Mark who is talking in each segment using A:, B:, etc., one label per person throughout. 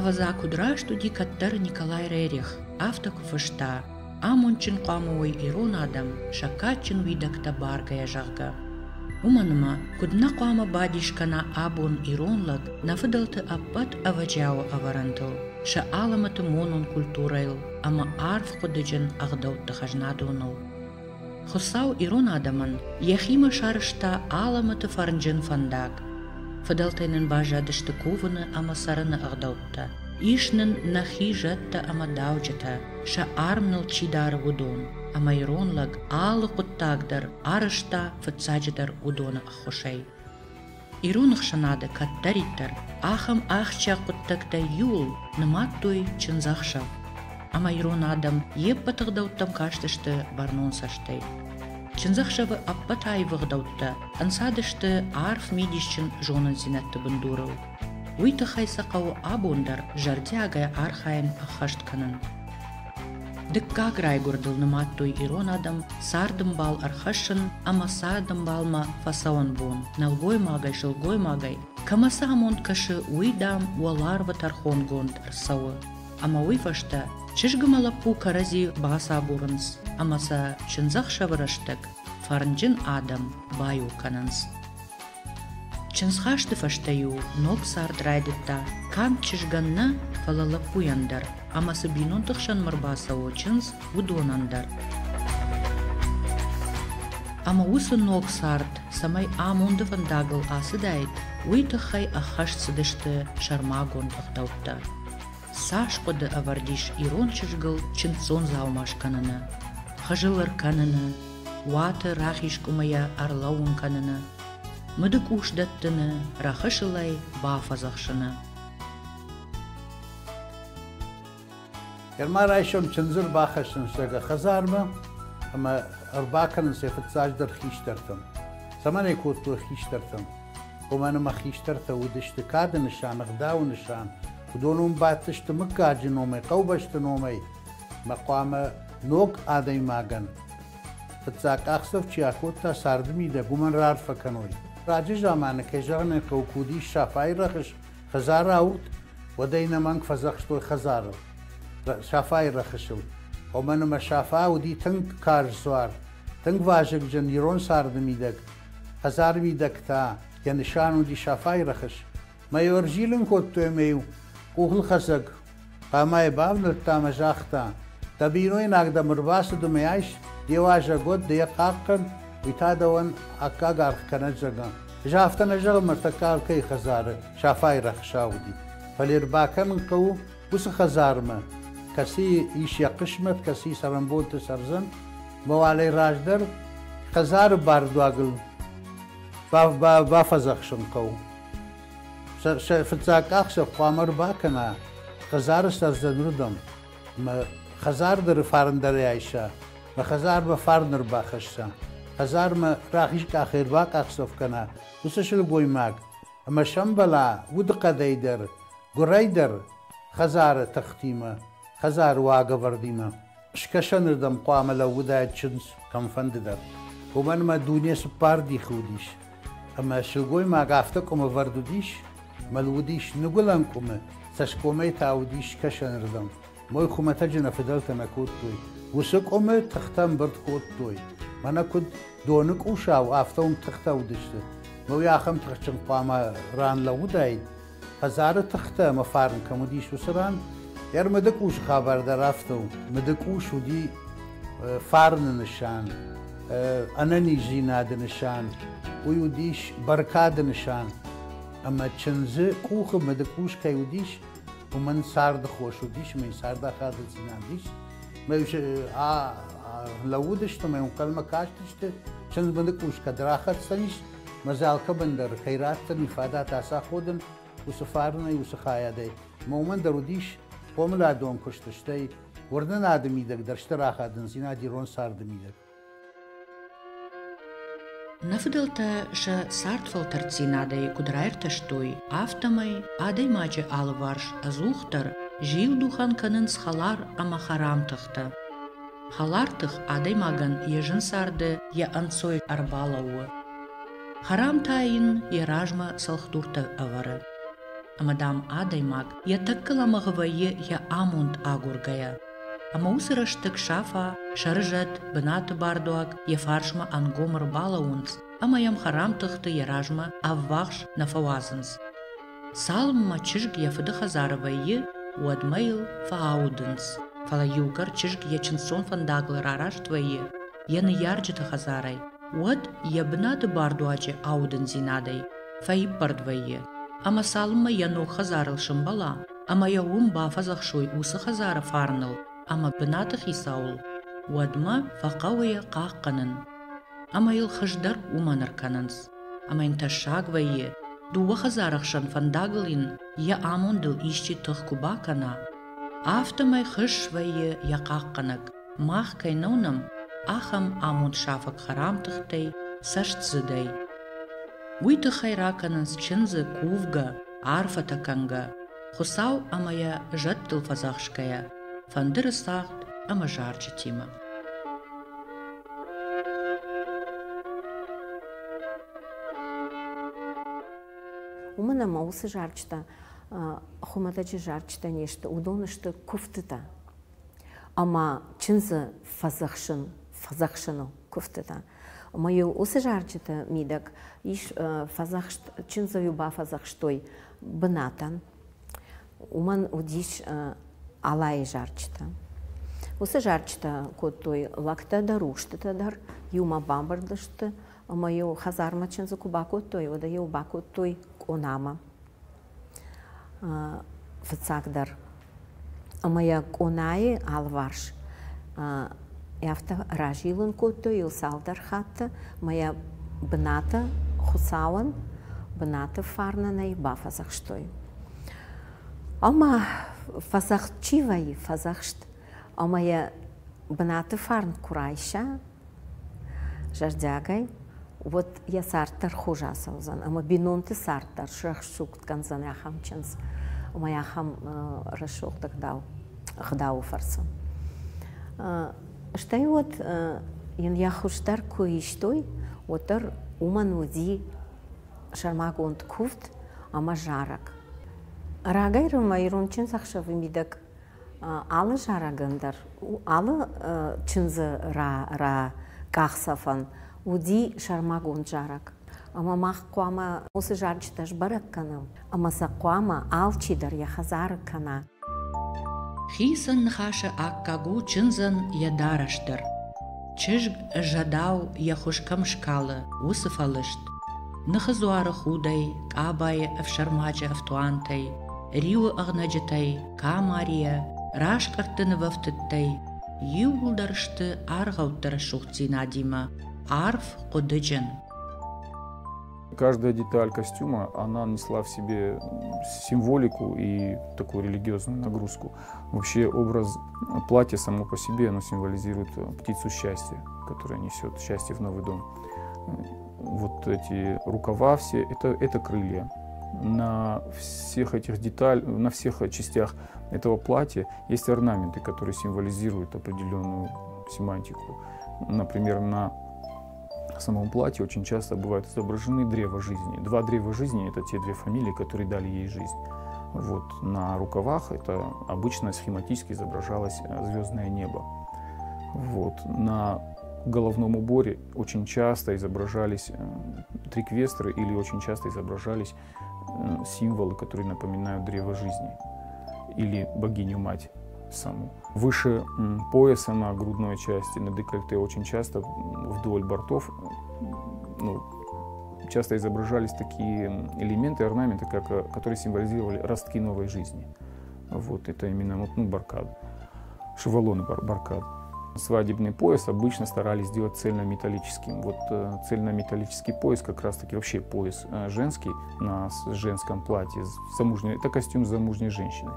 A: Ӕвӕдза, куыд раст уыди кӕддӕр Николай Рерих, афтӕ куы фыста, амондджын хъуамӕ уой ирон адӕм, сӕ кадджын уидӕгтӕ баргӕйӕ, зӕгъгӕ. Уымӕн ӕмӕ куыд нӕ хъуамӕ бадис кӕна абон ирон лӕг нӕ фыдӕлты ӕппӕт ӕвӕджиауы ӕвӕрӕнтыл, сӕ алӕмӕты монон культурӕйыл ӕмӕ арф хъуыдыджын ӕгъдӕутты хӕзнадоныл. Хуыцау ирон адӕмӕн йӕхимӕ сарӕзта алӕмӕты фӕрнджын фӕндаг. Фыдӕлтӕй нын баззадысты кувыны ӕмӕ цӕрыны ӕгъдӕуттӕ. Ис нын нӕхи зӕдтӕ ӕмӕ дауджытӕ, сӕ арм ныл чи дары, уыдон. Ӕмӕ ирон лӕг алы хъуыддаг дӕр арӕзта фыццаджыдӕр уыдоны ӕххуысӕй. Ирон ӕхсӕнады кӕддӕриддӕр ахӕм ахсджиаг хъуыддӕгтӕй иуыл нымадтой чындзӕхсӕв, ӕмӕ ирон адӕм йе ппӕт ӕгъдӕуттӕм кастысты бӕрнон цӕстӕй. Чындзӕхсӕвы ӕппӕт аив ӕгъдӕуттӕ ӕнцадысты арф мидисджын зонындзинӕдты бындурыл. Уый тыххӕй сӕ хъӕуы абон дӕр зӕрдиагӕй архайын ӕххӕст кӕнын. Дыккаг райгуырдыл нымадтой ирон адӕм цардӕмбал ӕрхӕссын ӕмӕ цардӕмбалмӕ фӕцӕуӕн бон, нӕлгоймагӕй-сылгоймагӕй, кӕмӕ цы амонд кӕсы, уый, дам, уӕларвы тӕрхонгонд ӕрцӕуы. Ӕмӕ уый фӕстӕ чызг ӕмӕ лӕппу кӕрӕдзи бацагурынц ӕмӕ сӕ чындзӕхсӕвы рӕстӕг фӕрнджын адӕм баиу кӕнынц. Чындзхасты фӕстӕ-иу ног цард райдыдта канд чызгӕн нӕ, фӕлӕ лӕппуйӕн дӕр, ӕмӕ цы бинонты хсӕнмӕ рбацӕуы чындз, уыдонӕн дӕр. Ӕмӕ уыцы ног цард, цӕмӕй амонды фӕндагыл ацыдаид, уый тыххӕй ӕххӕст цыдысты сӕрмагонд ӕгъдӕуттӕ. Цас хъуыды ӕвӕрд ис ирон чызгыл чындздзон дзаума скӕныны, хызыл ӕркӕныны, уаты рахиз къуымы йӕ ӕрлӕууын кӕныны, мыды къус дӕттыны, рӕхысыл ӕй бафӕдзӕхсыны.
B: Ӕрма райсом чындзы рбахӕссынц зӕгъгӕ хӕдзармӕ ӕмӕ ӕрбакӕнынц йӕ фыццаджыдӕр хистӕртӕм. Цӕмӕн ӕй кодтой хистӕртӕм? Уымӕн ӕмӕ хистӕртӕ уыдысты кады нысан, ӕгъдауы нысан. Уыдон уым бадтысты мыггаджы номӕй, хъӕубӕсты номӕй. Мӕ хъуамӕ ног адӕймагӕн фыццаг къахдзӕф чи акодта царды мидӕг, уымӕн раарфӕ кӕной. Раджы заманы, кӕй зӕгъын ӕй хъӕуы, куы уыдис Сафайы рӕхыс хӕдзары ауыгъд, уӕд ӕй ӕнӕмӕнг фӕдзӕхстой хӕдзарыл, Сафайы рӕхысыл. Уымӕн ӕмӕ Сафа уыди тынг карз дзуар, тынг вазыгджын ирон царды мидӕг. Хӕдзары мидӕг та йӕ нысан уыди Сафайы рӕхыс. Мӕ-иу ӕрзилын кодтой ӕмӕ-иу къухылхӕцӕг хъамайы бавнӕлдта ӕмӕ загъта, дӕ бинойнаг дӕм ӕрбацыд ӕмӕ айс, де уазӕг уӕд, ды йӕ хъахъхъӕн, уый та дӕуӕн аккаг аргъ кӕнӕд, зӕгъгӕ. Ӕз афтӕ нӕ зӕгъын, ныртӕккӕ алкӕй хӕдзары Сафайы рӕхысау уыди. Фӕлӕ ӕрбакӕнын хъӕуы уыцы хӕдзармӕ, кӕцыйы ис йӕ хъысмӕт, кӕцыйы цӕрӕнбонты цӕрдзӕн, мӕ уалӕй раздӕр хӕдзары бардуагыл бафӕдзӕхсын хъӕуы. Сӕ фыццаг къахдзӕф хъуамӕ ӕрбакӕна хӕдзары сӕрдзӕнырдӕм, мӕ хӕдзар дӕр фарндӕрӕй айса, мӕ хӕдзармӕ фарн ӕрбахӕсса, хӕдзармӕ рахиз къахӕй ӕрбакъахдзӕф кӕна уыцы сылгоймаг ӕмӕ сӕмбӕла удыхъӕдӕй дӕр, гуырӕй дӕр хӕдзары тыхтимӕ, хӕдзары уагӕвӕрдимӕ. Скӕсӕнырдӕм хъуамӕ лӕууыдаид чындз кӕмфӕнды дӕр. Уымӕн ӕмӕ дуне цыппар дихы уыдис. Ӕмӕ сылгоймаг афтӕ къуымы вӕрд уыдис, мӕл уыдис ныгуылӕн къуымы, цӕсгомӕй та уыдис скӕсӕнырдӕм. Мой хуымӕтӕджы нӕ фыдӕлтӕ нӕ кодтой. Уыцы къуымы тыхтӕ ӕмбырд кодтой. Мӕнӕ куыд доны къусау, афтӕ уым тыхтӕ уыдысты. Мӕ уый ахӕм тыхджын хъуамӕ ран лӕууыдаид, хӕдзары тыхтӕ ӕмӕ фарн кӕм уыдис, уыцы ран. Йӕ мыдыкъусы хабар дӕр афтӕ у. Мыдыкъус уыди фарны нысан, ӕнӕниздзинады нысан, уый уыдис бӕркады нысан. Ӕмӕ чындзы къухы мыдыкъус кӕй уыдис, уымӕн царды хос уыдис, ӕмӕ йын царды ахадындзинад ис. Мӕ лӕууыдысты ӕмӕ ӕнхъӕлмӕ кастысты, чындз мыдыкъус кӕд рахӕцдзӕнис, мӕ дӕр кӕй ратдзӕни фадат ацаходын уыцы фарнӕй, уыцы хайадӕй. Мӕ уымӕн дӕр уыдис хъомыладон куыст, стӕй уырнынады мидӕг дӕр стыр ахадындзинад ирон царды мидӕг.
A: Нӕ фыдӕлтӕ сӕ цардфӕлтӕрддзинадӕй куыд раиртӕстой, афтӕмӕй адӕймаджы алыварс ӕдзухдӕр зилдухӕн кӕнынц хӕлар ӕмӕ хӕрам тыхтӕ. Хӕлар тых адӕймагӕн йӕ зын царды йӕ ӕнцой ӕрбалӕууы. Хӕрам та йын йӕ размӕ цӕлхдуртӕ ӕвӕры. Ӕмӕ, дам, адӕймаг йӕ тӕккӕ лӕмӕгъ вӕййы йӕ амонд агургӕйӕ. Ӕмӕ уыцы рӕстӕг Сафа, сӕрызӕд, бынаты бардуаг йӕ фарсмӕ ӕнгом ӕрбалӕууынц ӕмӕ йӕм хӕрам тыхты йӕ размӕ ӕввахс нӕ фӕуадзынц. Цалынмӕ чызг йӕ фыды хӕдзары вӕййы, уӕдмӕ йыл фӕаудынц. Фӕлӕ иугӕр чызг йӕ чындздзон фӕндагыл рараст вӕййы йӕ ныййарджыты хӕдзарӕй, уӕд йӕ бынаты бардуаджы аудындзинадӕй фӕиппӕрд вӕййы, ӕмӕ цалынмӕ йӕ ног хӕдзарыл сӕмбӕла ӕмӕ йӕ уым бафӕдзӕхсой уыцы хӕдзары фарныл ӕмӕ бынаты хицауыл, уӕдмӕ фӕхъӕуы йӕ хъахъхъӕнын. Ӕмӕ йыл хыз дӕр уымӕн ӕркӕнынц. Ӕмӕ йын тӕссаг вӕййы, дыууӕ хӕдзары хсӕн фӕндагыл йын йӕ амондыл исчи тых куы бакӕна, афтӕмӕй хыз свӕййы йӕ хъахъхъӕнӕг, мах кӕй нӕ уынӕм, ахӕм амондсафӕг хӕрам тыхтӕй, цӕстдзыдӕй. Уый тыххӕй ракӕнынц чындзы кувгӕ, арфӕтӕ кӕнгӕ, Хуыцау ӕмӕ йӕ зӕдтыл фӕдзӕхсгӕйӕ, фӕндыры цагъд ӕмӕ зарджытимӕ.
C: Уымӕн ӕмӕ уыцы зарджытӕ хуымӕтӕджы зарджытӕ не сты, уыдон сты куывдтытӕ ӕмӕ чындзы фӕдзӕхсын, фӕдзӕхсыны куывдтытӕ. Ӕмӕ-иу уыцы зарджыты мидӕг ис фӕдзӕхст, чындзы-иу бафӕдзӕхстой бынатӕн. Уымӕн уыдис Алайы зарджытӕ. Уыцы зарджытӕ кодтой лӕгтӕ дӕр, устытӕ дӕр, иумӕ бамбырд сты ӕмӕ-иу хӕдзармӕ чындзы куы бакодтой, уӕд ӕй бакодтой къонамӕ фыццагдӕр. Ӕмӕ йӕ къонайы алыварс афтӕ разилын кодтой иу цалдӕр хатты ӕмӕ йӕ бынаты Хуыцауӕн, бынаты фарнӕн ӕй бафӕдзӕхстой. Ӕмӕ фӕдзӕхст чи вӕййы, фӕдзӕхст, ӕмӕ йӕ бынаты фарн куы райса зӕрдиагӕй, уӕд йӕ цард дӕр хорз ацӕудзӕн ӕмӕ бинонты цард дӕр срӕсугъд кӕндзӕн ахӕм чындз ӕмӕ ахӕм рӕсугъд ӕгъдау, ӕгъдауы фӕрцы. Стӕй уӕд йын йӕ хуыз дӕр куы истой, уӕддӕр уымӕн уыди сӕрмагонд куывд ӕмӕ зарӕг. Рагӕй Ромӕ ирон чындзӕхсӕвы мидӕг алы зарӕгӕн дӕр, алы чындзы къахдзӕфӕн уыди сӕрмагонд зарӕг. Ӕмӕ мах хъуамӕ уыцы зарджытӕ сбӕрӕг кӕнӕм, ӕмӕ сӕ хъуамӕ алчидӕр йӕ хӕдзары кӕна.
A: Хицӕн ныхасы аккаг у чындзӕн йӕ дарӕс дӕр. Чызг зӕдау йӕ хуыз кӕм скалы, уыцы фӕлыст. Ныхы дзуары худӕй, къабайы ӕфсӕрмаджы ӕфтуантӕй, риуы ӕгънӕджытӕй, камарийӕ, разкъӕртты нывӕфтыдтӕй иууылдӕр сты аргъӕутты рӕсугъддзинадимӕ арф хъуыдыджын.
D: Каждая деталь костюма, она несла в себе символику и такую религиозную нагрузку. Вообще образ платья само по себе, оно символизирует птицу счастья, которая несет счастье в новый дом. Вот эти рукава все, это крылья. На всех этих деталях, на всех частях этого платья есть орнаменты, которые символизируют определенную семантику. Например, на самом платье очень часто бывают изображены древа жизни. Два древа жизни – это те две фамилии, которые дали ей жизнь. Вот на рукавах это обычно схематически изображалось звездное небо. Вот. На головном уборе очень часто изображались триквестры или очень часто изображались символы, которые напоминают древо жизни или богиню-мать саму. Выше пояса на грудной части, на декольте очень часто вдоль бортов, ну, часто изображались такие элементы, орнаменты, которые символизировали ростки новой жизни. Вот, это именно вот, ну, баркад, шевалоны баркад. Свадебный пояс обычно старались сделать цельнометаллическим. Вот цельнометаллический пояс, как раз-таки вообще пояс женский на женском платье, замужней, это костюм замужней женщины.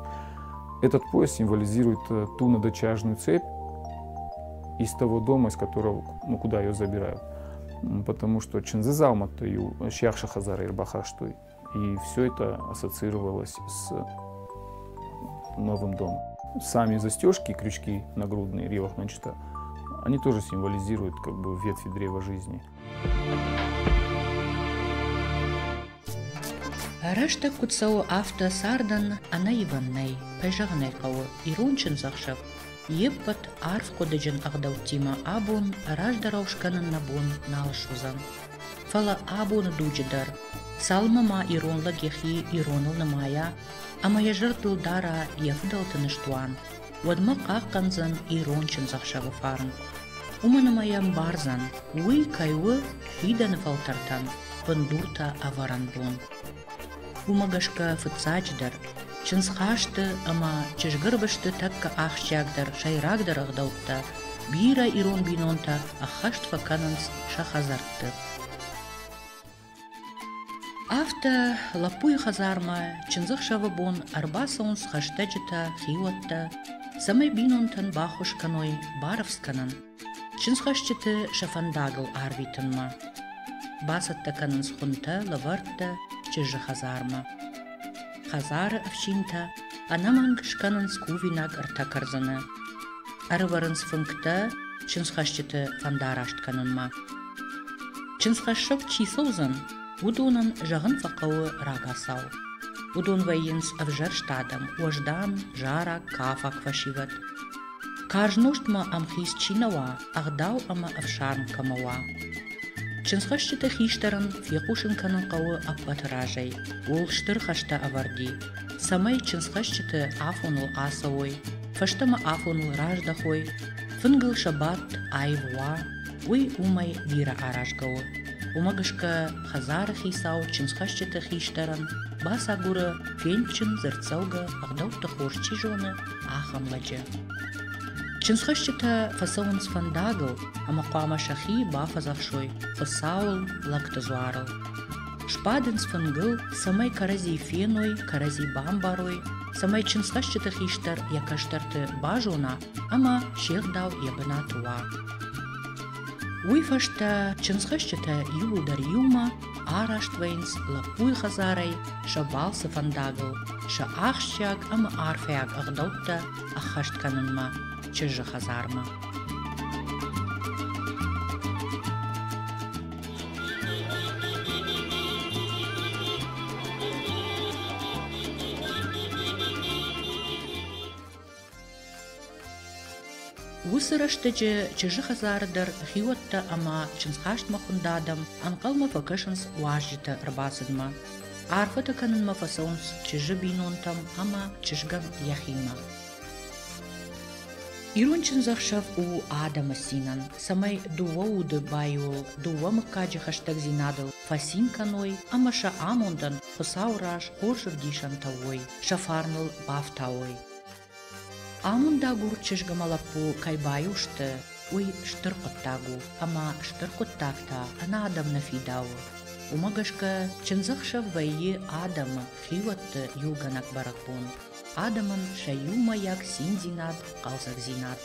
D: Этот пояс символизирует ту надочажную цепь из того дома, из которого, ну, куда ее забирают. Потому что чындзы дзаумӕттӕ-иу сиахсы хӕдзарӕй ӕрбахастой. И все это ассоциировалось с новым домом. Сами застежки, крючки нагрудные, риуӕгънӕджытӕ, они тоже символизируют как бы ветви древа жизни.
A: Рӕстӕг куыд цӕуы, афтӕ цардӕн ӕнӕивӕн нӕй, кӕй зӕгъын ӕй хъӕуы, ирон чындзӕхсӕв йе ппӕт арфхъуыдыджын ӕгъдӕуттимӕ абон раздӕрау скӕнын нӕ бон нал суыдзӕн. Фӕлӕ абоны дуджы дӕр, цалынмӕ ма ирон лӕг йӕхи ироныл нымайа ӕмӕ йӕ зӕрдыл дара йӕ фыдӕлты ныстуан, уӕдмӕ хъахъхъӕндзӕн ирон чындзӕхсӕвы фарн. Уымӕн ӕмӕ йӕ ӕмбардзӕн, уый кӕй у фидӕны фӕлтӕртӕн бындуртӕ ӕвӕрӕн бон. Уымӕ гӕсгӕ фыццаджыдӕр чындзхасты ӕмӕ чызгӕрвысты тӕккӕ ахсджиагдӕр, сӕйрагдӕр ӕгъдӕуттӕ бирӕ ирон бинонтӕ ӕххӕст фӕкӕнынц сӕ хӕдзӕртты. Афтӕ лӕппуйы хӕдзармӕ чындзӕхсӕвы бон ӕрбацӕуынц хӕстӕджытӕ, хиуӕттӕ, цӕмӕй бинонтӕн баххуыс кӕной барӕвдз кӕнын, чындзхӕсджыты сӕ фӕндагыл арвитынмӕ. Бацӕттӕ кӕнынц хуынтӕ, лӕвӕрттӕ чызджы хӕдзармӕ. Хӕдзары ӕфсинтӕ ӕнӕмӕнг скӕнынц кувинаг ӕртӕ кӕрдзыны. Ӕрывӕрынц фынгтӕ чындзхӕсджыты фӕндараст кӕнынмӕ. Чындзхӕссӕг чи цӕудзӕн, уыдонӕн зӕгъын фӕхъӕуы рагацау. Уыдон вӕййынц ӕвзӕрст адӕм, уӕздан, зараг, кафаг фӕсивӕд. Карз нозтмӕ ӕмхиц чи нӕ уа, ӕгъдау ӕмӕ ӕфсарм кӕмӕ уа. Чындзхӕсджыты хистӕрӕн фехъусын кӕнын хъӕуы ӕппӕты разӕй, ууыл стыр хӕстӕ ӕвӕрд и, цӕмӕй чындзхӕсджыты афоныл ацӕуой, фӕстӕмӕ афоныл раздӕхой, фынгыл сӕ бадт аив уа, уый уымӕй бирӕ аразгӕ у. Уымӕ гӕсгӕ хӕдзары хицау чындзхӕсджыты хистӕрӕн бацагуры фендджын, дзырддзӕугӕ ӕгъдӕутты хорз чи зоны, ахӕм лӕджы. Чындзхӕсджытӕ фӕцӕуынц фӕндагыл ӕмӕ хъуамӕ сӕхи бафӕдзӕхсой Хуыцауыл, лӕгты дзуарыл. Сбадынц фынгыл, цӕмӕй кӕрӕдзи феной, кӕрӕдзи бамбарой, цӕмӕй чындзхӕсджыты хистӕр йӕ кӕстӕрты базона ӕмӕ се гъдау йӕ бынаты уа. Уый фӕстӕ чындзхӕсджытӕ иууылдӕр иумӕ араст вӕййынц лӕппуйы хӕдзарӕй сӕ балцы фӕндагыл сӕ ахсджиаг ӕмӕ арфӕйаг ӕгъдӕуттӕ ӕххӕст кӕнынмӕ чызджы хӕдзармӕ. Уыцы рӕстӕджы чызджы хӕдзары дӕр хиуӕттӕ ӕмӕ чындзхастмӕ хуынд адӕм ӕнхъӕлмӕ фӕкӕсынц уазджыты ӕрбацыдмӕ. Арфӕтӕ кӕнынмӕ фӕцӕуынц чызджы бинонтӕм ӕмӕ чызгӕн йӕхимӕ. Ирон чындзӕхсӕв у адӕмы цинӕн, цӕмӕй дыууӕ уды баиуыл, дыууӕ мыггаджы хӕстӕгдзинадыл фӕцин кӕной ӕмӕ сӕ амондӕн Хуыцауы раз хорз ӕвдисӕнтӕ уой, сӕ фарныл бафтауой. Амондагур чызг ӕмӕ лӕппу кӕй баиу сты, уый стыр хъуыддаг у, ӕмӕ стыр хъуыддаг та ӕнӕ адӕм нӕ фидауы. Уымӕ гӕсгӕ чындзӕхсӕв вӕййы адӕмы, хиуӕтты иугӕнӕг бӕрӕгбон, адӕмӕн сӕ иумӕйаг циндзинад, хъӕлдзӕгдзинад.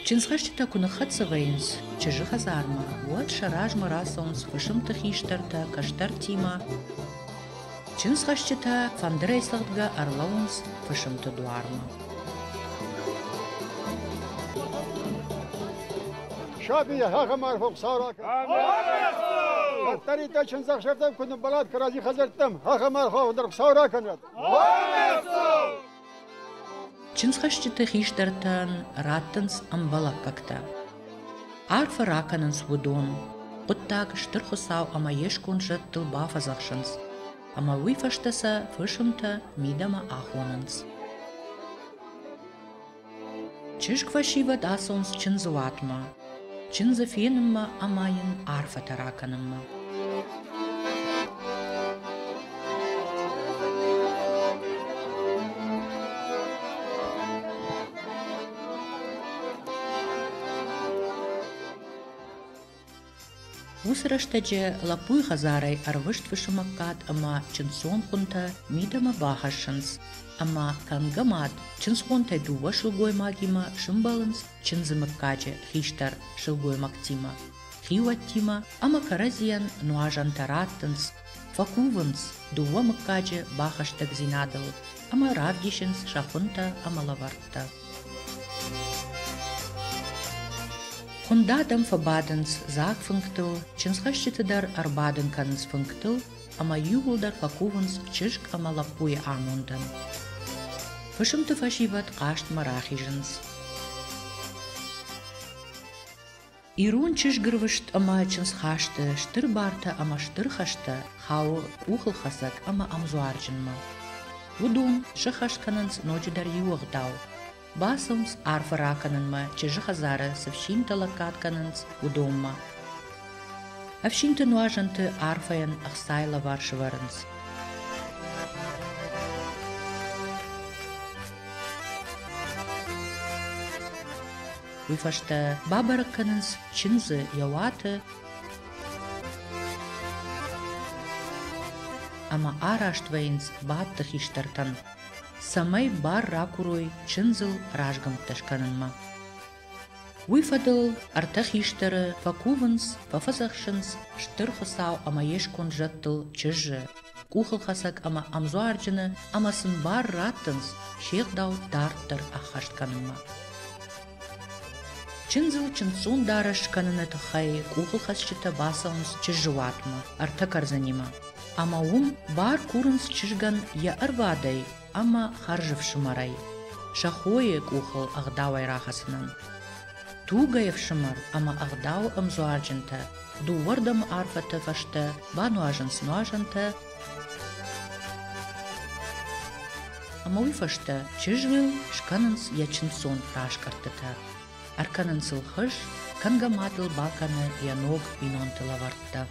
A: Чындзхӕсджытӕ куы ныххӕццӕ вӕййынц чызджы хӕдзармӕ, уӕд сӕ размӕ рацӕуынц фысымты хистӕртӕ кӕстӕртимӕ. Чындзхӕсджытӕ фӕндырӕй цӕгъдгӕ ӕрлӕууынц фысымты дуармӕ.
E: Саби ахӕм арфӕ Хуыцау ракӕн. Кӕддӕриддӕр чындзӕхсӕвтӕм куы нымбӕлат кӕрӕдзи хӕдзӕрттӕм, ахӕм арфӕ дӕр Хуыцау ракӕнӕд.
A: Чындзхӕсджыты хистӕртӕн раттынц ӕмбӕлӕггӕгтӕ. Арфӕ ракӕнынц уыдон, хъуыддаг Стыр Хуыцау ӕмӕ йе сконд зӕдтыл бафӕдзӕхсынц, ӕмӕ уый фӕстӕ сӕ фысымтӕ мидӕмӕ ахонынц. Чызг фӕсивӕд ацӕуынц чындзы уатмӕ, чындзы фенынмӕ ӕмӕ йын арфӕтӕ ракӕнынмӕ. Уыцы рӕстӕджы лӕппуйы хӕдзарӕй ӕрвыст фысымӕггад ӕмӕ чындздзон хуынтӕ мидӕмӕ бахӕссынц, ӕмӕ кӕнгӕ мад чындзхонтӕй дыууӕ сылгоймагимӕ сымбӕлынц чындзы мыггаджы хистӕр сылгоймӕгтимӕ, хиуӕттимӕ ӕмӕ кӕрӕдзийӕн нуазӕнтӕ раттынц, фӕкувынц дыууӕ мыггаджы Хуынд адӕм фӕбадынц дзаг фынгтыл, чындзхӕсджыты дӕр ӕрбадын кӕнынц фынгтыл ӕмӕ иууылдӕр фӕкувынц чызг ӕмӕ лӕппуйы амондӕн. Фысымты фӕсивӕд хъазтмӕ рахизынц. Ирон чызгырвыст ӕмӕ чындзхасты стыр бартӕ ӕмӕ стыр хӕстӕ хауы къухылхӕцӕг ӕмӕ ӕмдзуарджынмӕ. Уыдон сӕххӕст кӕнынц ноджыдӕр иу ӕгъдау. Бацӕуынц арфӕ ракӕнынмӕ, чызджы хӕдзары цы фсинтӕ лӕггад кӕнынц, уыдонмӕ. Ӕфсинты нуазӕнты арфӕйӕн ӕхцайы лӕвар сӕвӕрынц. Уый фӕстӕ бабӕрӕг кӕнынц чындзы йӕ уаты ӕмӕ араст вӕййынц бадты хистӕртӕн, цӕмӕй бар ракурой чындзыл разгӕмттӕ скӕнынмӕ. Уый фӕдыл ӕртӕ хистӕры фӕкувынц, фӕфӕдзӕхсынц Стыр Хуыцау ӕмӕ йе сконд зӕдтыл чызджы, къухылхӕцӕг ӕмӕ ӕмдзуарджыны ӕмӕ сын бар раттынц се гъдау дарддӕр ӕххӕст кӕнынмӕ. Чындзыл чындздзон дарӕс скӕныны тыххӕй къухылхӕцджытӕ бацӕуынц чызджы уатмӕ ӕртӕ кӕрдзынимӕ ӕмӕ уым бар курынц чызгӕн йӕ ӕрвадӕй ӕмӕ хӕрзӕфсымӕрӕй, сӕ хойы къухыл ӕгъдауӕй рахӕцынӕн. Тугӕй ӕфсымӕр ӕмӕ ӕгъдауы ӕмдзуарджынтӕ дыууӕрдӕм арфӕты фӕстӕ бануазынц нуазӕнтӕ ӕмӕ уый фӕстӕ чызгыл скӕнынц йӕ чындздзон раскъӕрдтытӕ, ӕркӕнынц ыл хыз, кӕнгӕ мад ыл бакӕны йӕ ног бинонты лӕвӕрттӕ.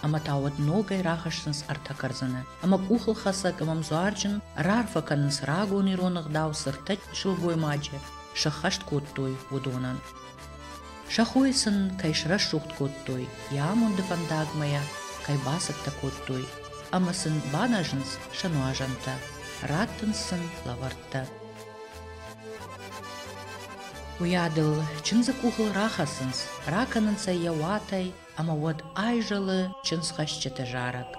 A: Ӕмӕ та уӕд ногӕй рахӕссынц ӕртӕ кӕрдзыны ӕмӕ къухылхӕцӕг ӕмӕ ӕмдзуарджын раарфӕ кӕнынц рагон ирон ӕгъдау цы ртӕ сылгоймаджы сӕххӕст кодтой, уыдонӕн. Сӕ хойы сын кӕй срӕсугъд кодтой, йӕ амонды фӕндагмӕ йӕ кӕй бацӕттӕ кодтой, ӕмӕ сын баназынц сӕ нуазӕнтӕ, раттынц сын лӕвӕрттӕ. Уыйадыл чындзы къухыл рахӕцынц, ракӕнынц ӕй йӕ уатӕй ӕмӕ уӕд айзӕлы чындзхӕсджыты зарӕг.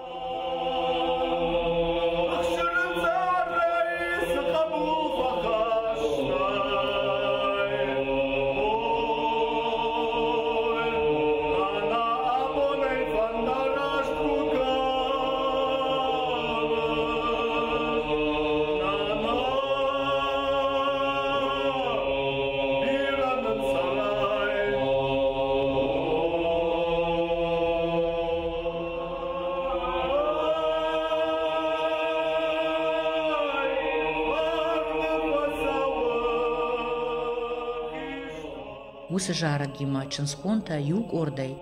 A: Уыцы зарӕгимӕ чындзхонтӕ иу къордӕй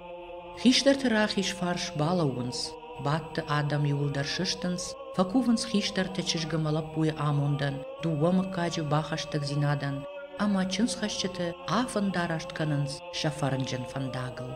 A: хистӕрты рахиз фарс балӕууынц, бадты адӕм иуылдӕр сыстынц, фӕкувынц хистӕрты чызг ӕмӕ лӕппуйы амондӕн, дыууӕ мыггаджы бахӕстӕгдзинадӕн ӕмӕ чындзхӕсджыты афӕндараст кӕнынц сӕ фӕрнджын фӕндагыл.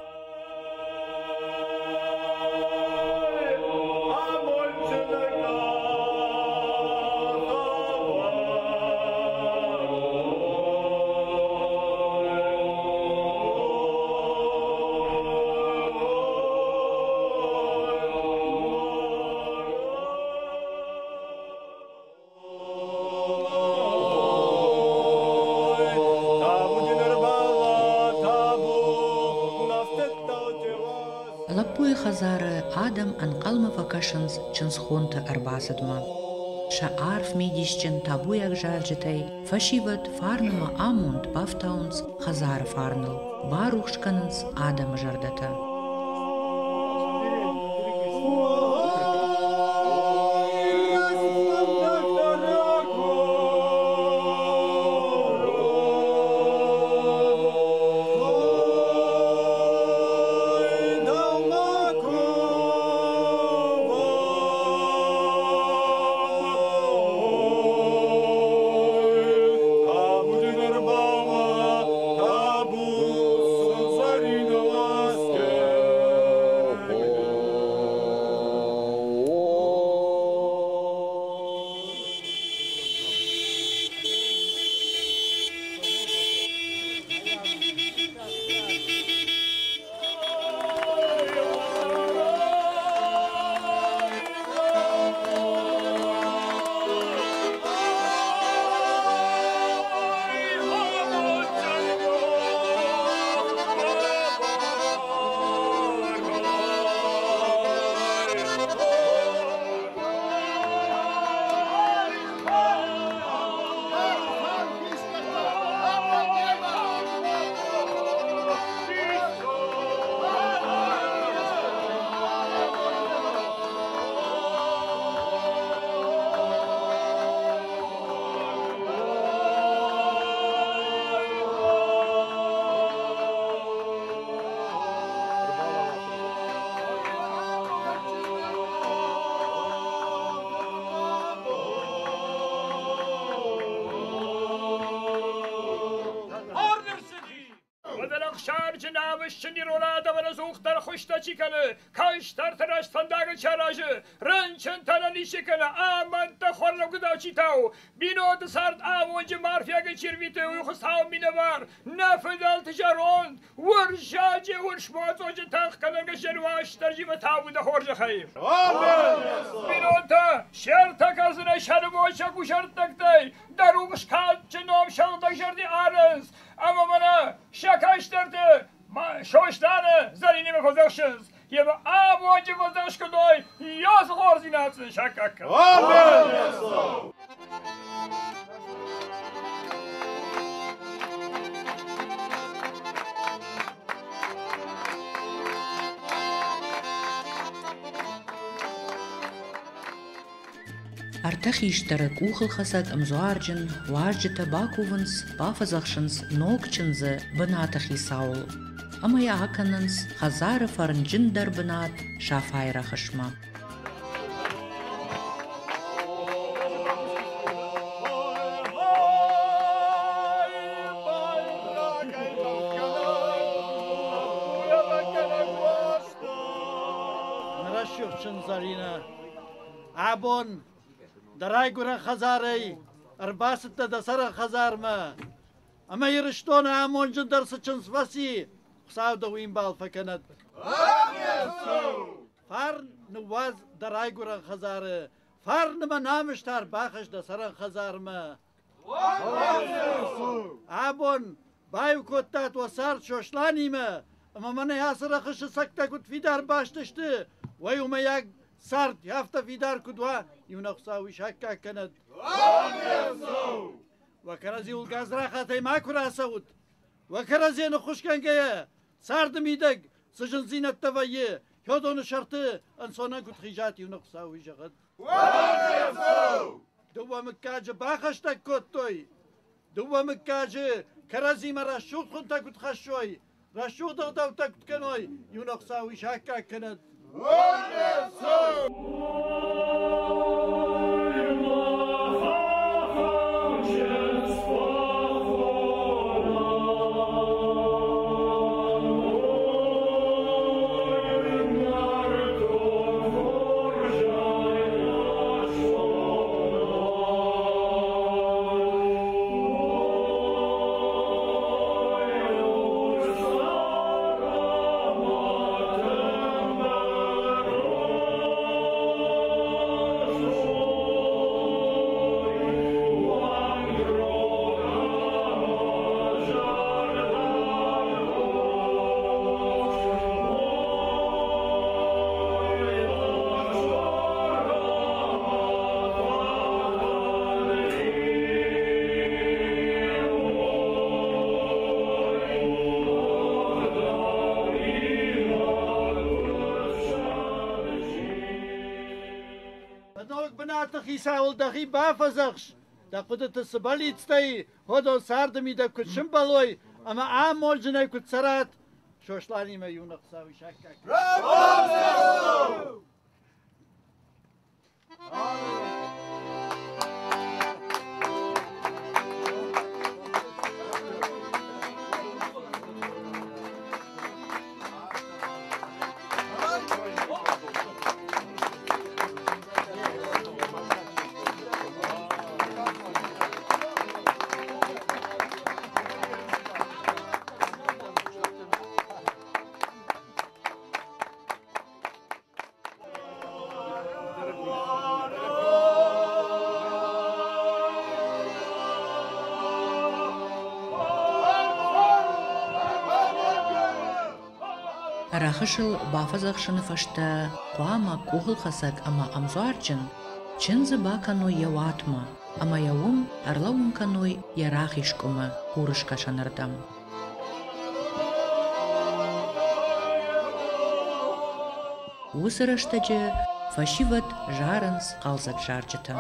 A: Лӕппуйы хӕдзары адӕм ӕнхъӕлмӕ фӕкӕсынц чындзхонты ӕрбацыдмӕ. Сӕ арф мидисджын табуйаг зарджытӕй фӕсивӕд фарнмӕ амонд бафтауынц хӕдзары фарныл, барухс кӕнынц адӕмы зӕрдӕтӕ.
F: Намысджын ирон адӕмӕн ӕдзухдӕр хуызтӕ чи кӕны, кӕстӕрты рӕстфӕндагыл чи аразы, рынчынтӕн ничи кӕны, амӕндтӕ хуарлӕугуыдау чи тауы, бинонты цард амонджы марфиагӕй чи рвиты, уый Хуыцауы минӕвар, нӕ фыдӕлты зӕронд, уырзаджы урсбоцъоджы тӕхгӕнӕг зӕруастырджимӕ табу дӕ хорзӕхӕй. Бинонтӕ, се ртӕ кӕрдзынӕй сӕрыбонсӕ кусӕрттӕгтӕй дӕ рухс кадджын ном сыгъдӕгзӕрдӕ арынц, ӕмӕ мӕнӕ сӕ кӕстӕрты Сосланы Зӕринимӕ фӕдзӕхсынц, йемӕ амонджы фӕдзӕхсгӕной йӕ хорздзинад сын саккаг кӕн.
A: Ӕртӕ хистӕры къухылхӕцӕг ӕмдзуарджын уазджытӕ бакувынц, бафӕдзӕхсынц ног чындзы бынаты хицауыл ӕмӕ йӕ акӕнынц хӕдзары фӕрнджындӕр бынат Сафайы рӕхысмӕ.
G: Рӕсугъд чындз Заринӕ, абон дӕ райгуырӕн хӕдзарӕй ӕрбацыдтӕ дӕ цӕрӕн хӕдзармӕ, ӕмӕ Ирыстоны амондджындӕр цы чындз фӕци, Хуыцау дӕ уый ӕмбал фӕкӕнӕд. Фарн ныууадз дӕ райгуырӕн хӕдзары, фарн ӕмӕ намыс та ӕрбахӕсс дӕ цӕрӕн хӕдзармӕ. Абон баиу кодтат уӕ цард Сосланимӕ, ӕмӕ мӕнӕ ацы рӕхысы цӕгтӕ куыд фидар баст сты, уӕ иумӕйаг цард афтӕ фидар куыд уа, иунӕг Хуыцау уый саккаг кӕнӕд. Уӕ кӕрӕдзиуыл гадзрахатӕй макуы рацӕут, уӕ кӕрӕдзийӕн ӕххуысгӕнгӕйӕ, царды мидӕг цы зындзинӕдтӕ вӕййы, уыдоны сӕрты ӕнцонӕн куыд хизат, иунӕг Хуыцау уый зӕгъӕд. Дыууӕ мыггаджы бахӕстӕг кодтой, дыууӕ мыггаджы кӕрӕдзимӕ рӕсугъд хуынтӕ куыд хӕссой, рӕсугъд ӕгъдӕуттӕ куыд кӕной, иунӕг Хуыцау уый саккаг кӕнӕд. Ног бынаты хицауыл дӕхи бафӕдзӕхс, дӕ хъуыдыты цы бӕллицтӕй, уыдон царды мидӕг куыд сымбӕлой ӕмӕ амондджынӕй куыд цӕрат, Сосланимӕ иунӕг Хуыцау исаккаг.
A: Рӕхысыл бафӕдзӕхсыны фӕстӕ хъуамӕ къухылхӕцӕг ӕмӕ ӕмдзуарджын чындзы бакӕной йӕ уатмӕ ӕмӕ йӕ уым ӕрлӕууын кӕной йӕ рахиз къуымы хурыскӕсӕнырдӕм. Уыцы рӕстӕджы фӕсивӕд зарынц хъӕлдзӕг зарджытӕ.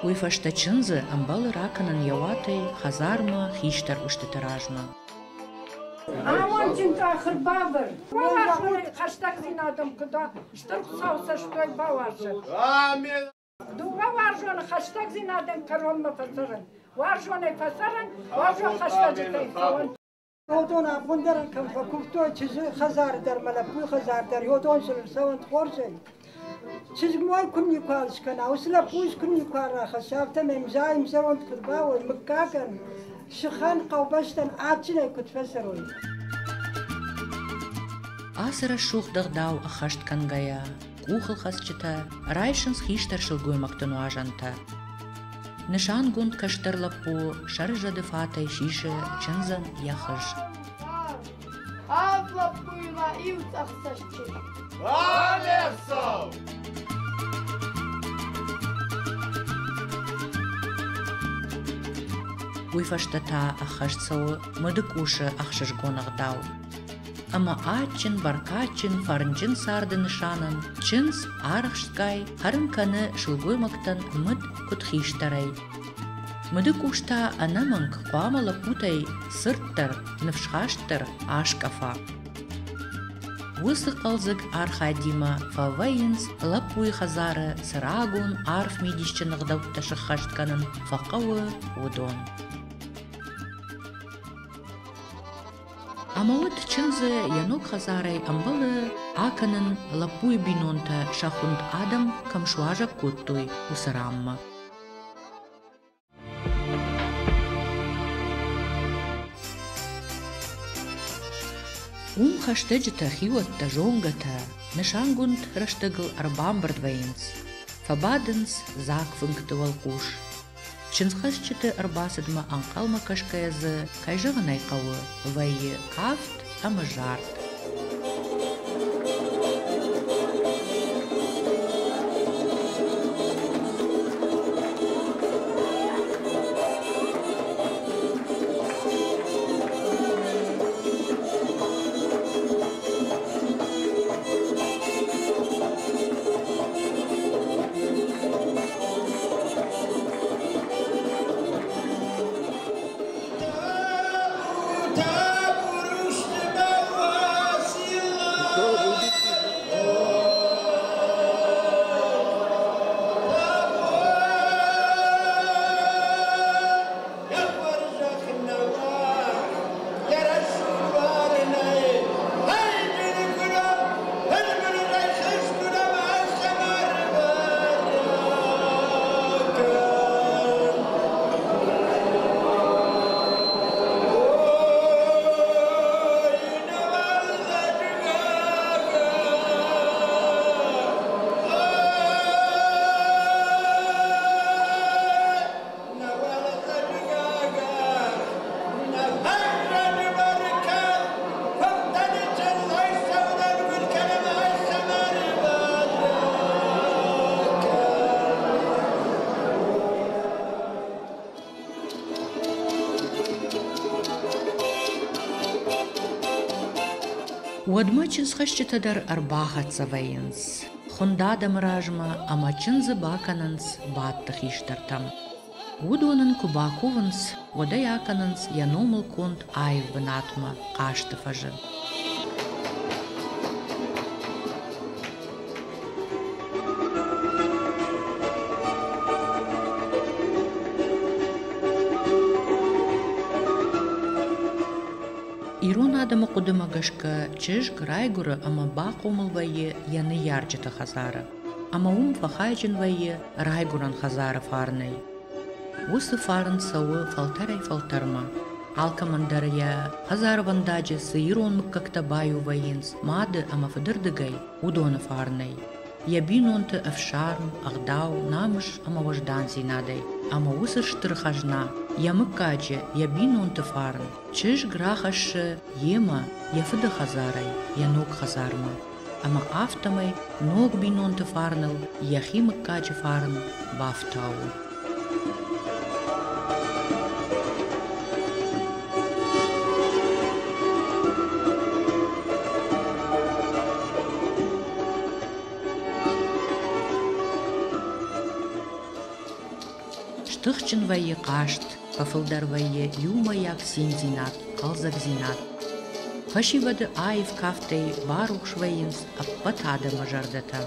A: Уый фӕстӕ чындзы ӕмбӕлы ракӕнын йӕ уатӕй хӕдзармӕ хистӕр устыты размӕ.
H: Амондджын къахыр бавӕр. Уӕлахиз хӕстӕгдзинадӕм куыд Стыр Хуыцау цӕстӕй бауарзӕд.
E: Амин.
H: Дыууӕ уарзоны хӕстӕгдзинадӕн кӕронмӕ фӕцӕрӕн. Уарзонӕй фӕцӕрӕн, уарзон хӕстӕджытӕй цӕуӕн.
I: Уыдон абон дӕр кӕм фӕкуывтой чызджы хӕдзары дӕр мӕ лӕппуйы хӕдзар дӕр, уыдон сыл ӕрцӕуӕнт хорзӕй. Чызг мой куы никуал скӕна, уыцы лӕппуйы куы никуал рахӕсса, афтӕмӕй мзай ӕмзӕронд куыд бауой, мыггагӕн, сыхӕн, хъӕубӕстӕн адджынӕй куыд фӕцӕрой.
A: Ацы рӕсугъд ӕгъдау ӕххӕст кӕнгӕйӕ, къухылхӕцджытӕ райсынц хистӕр сылгоймӕгты нуазӕнтӕ. Нысангонд кӕстӕр лӕппу сӕрызӕды фатӕй сисы чындзӕн йӕ хыз.
J: Авд лӕппуимӕ иу цъӕхцӕст чызг.
E: Алексау!
A: Уый фӕстӕ та ӕххӕст цӕуы мыдыкъусы ӕхсызгон ӕгъдау. Ӕмӕ адджын, бӕркадджын, фӕрнджын царды нысанӕн чындз арӕхстгай хӕрын кӕны сылгоймӕгтӕн мыд куыд хистӕрӕй. Мыдыкъус та ӕнӕмӕнг хъуамӕ лӕппутӕй цырддӕр, ныфсхастдӕр аскъӕфа. Уыцы хъӕлдзӕг архайдимӕ фӕвӕййынц лӕппуйы хӕдзары цы рагон арф мидисджын ӕгъдӕуттӕ сыххӕст кӕнын фӕхъӕуы, уыдон. Ӕмӕ уӕд чындзы йӕ ног хӕдзарӕй ӕмбӕлы акӕнын лӕппуйы бинонтӕ сӕ хуынд адӕм кӕм суазӕг кодтой, уыцы ранмӕ. Уым хӕстӕджытӕ, хиуӕттӕ, зонгӕтӕ нысангонд рӕстӕгыл ӕрбамбырд вӕййынц, фӕбадынц дзаг фынгты уӕлхъус. Чындзхӕсджыты ӕрбацыдмӕ ӕнхъӕлмӕ кӕсгӕйӕ дзы, кӕй зӕгъын ӕй хъӕуы, вӕййы кафт ӕмӕ зард. Уӕдмӕ чындзхӕсджытӕ дӕр ӕрбахӕццӕ вӕййынц хуынд адӕмы размӕ ӕмӕ чындзы бакӕнынц бадты хистӕртӕм. Уыдон ын куы бакувынц, уӕд ӕй акӕнынц йӕ номыл конд аив бынатмӕ хъазты фӕзы. Ирон адӕмы хъуыдымӕ гӕсгӕ чызг райгуыры ӕмӕ бахъомыл вӕййы йӕ ныййарджыты хӕдзары. ӕмӕ уым фӕхайджын вӕййы райгуырӕн хӕдзары фарнӕй. Уыцы фарн цӕуы фӕлтӕрӕй-фӕлтӕрмӕ. Алкӕмӕн дӕр йӕ хӕдзарвӕндаджы цы ирон мыггӕгтӕ баиу вӕййынц мады ӕмӕ фыдырдыгӕй, уыдоны фарнӕй. Йӕ бинонты ӕфсарм, ӕгъдау, намыс ӕмӕ уӕздандзинадӕй. Ӕмӕ уыцы стыр хӕзна, йӕ мыггаджы, йӕ бинонты фарн, чызг рахӕссы йемӕ йӕ фыды хӕдзарӕй йӕ ног хӕдзармӕ. Ӕмӕ афтӕмӕй ног бинонты фарныл йӕхи мыггаджы фарн бафтауы. Стыхджын вӕййы хъазт, фӕфылдӕр вӕййы иумӕйаг циндзинад, хъӕлдзӕгдзинад. Фӕсивӕды аив кафтӕй барухс вӕййынц ӕппӕт адӕмы зӕрдӕтӕ.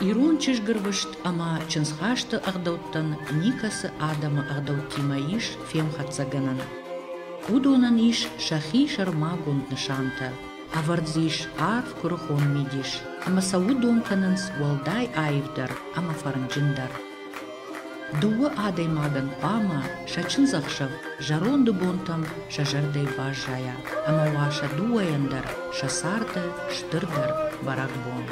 A: Ирон чызгырвыст ӕмӕ чындзхасты ӕгъдӕуттӕн никӕцы адӕмы ӕгъдӕуттимӕ ис фемхӕццӕгӕнӕн. Уыдонӕн ис сӕхи сӕрмагонд нысантӕ, ӕвӕрд дзы ис арф куырыхон мидис, ӕмӕ сӕ уыдон кӕнынц уӕлдай аивдӕр ӕмӕ фӕрнджындӕр. Дыууӕ адӕймагӕн хъуамӕ сӕ чындзӕхсӕв зӕронды бонтӕм сӕ зӕрдӕйы баззайа ӕмӕ уа сӕ дыууӕйӕн дӕр сӕ царды стырдӕр бӕрӕгбон.